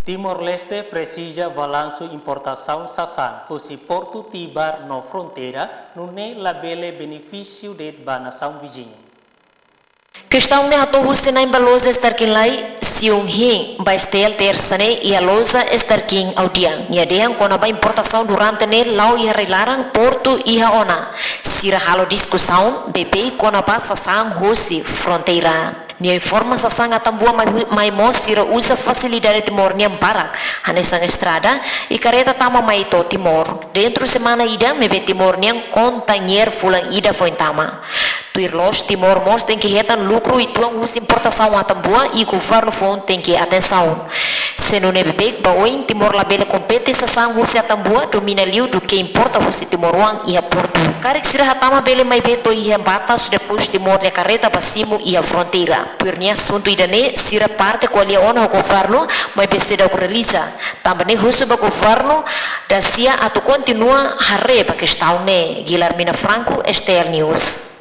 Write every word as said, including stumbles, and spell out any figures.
Timor-Leste presiza balansu importasaun sasán husi portu Tibar no fronteira, nune'e labele benefísiu de'it ba nasaun viziñu. Kestaun ne'e hato'o husi Na'in Baloza Starkin Lai, Siung Hin, ba STL Tersa ne'e iha Loja Starkin Audian. Nia dehan kona-ba importasaun durante ne'e la'o iha rai-laran portu iha ona. Sira halo diskusaun beibeik kona-ba sasán husi fronteira. Nia informa sasán Atambua mai hu-, mai mós sira uza fasilidade Timor nian barak, hanesan estrada, i kareta tama mai to'o Timor. Dentru semana ida, maibé Timor nian kontainer fulan ida foin tama. Tuir loos Timor mós tenke hetan lukru uitoan husi importasaun Atambua i governu foun tenke atensaun. Se nune'e beibeik ba oin Timor labele kompete sasán husi Atambua, domina liu duké importa husi timoroan iha portu. Karik sira hatama bele maibé to'o iha batas, depois Timor nia kareta bá simu iha fronteira. Tuir nia asuntu ida-ne'e, sira parte ko'alia ona ho governu, maibé seidauk realiza. Tanba ne'e husu ba governu dasia atu kontinua haree ba kestaun ne'e. Guilhermina Franco, STL News.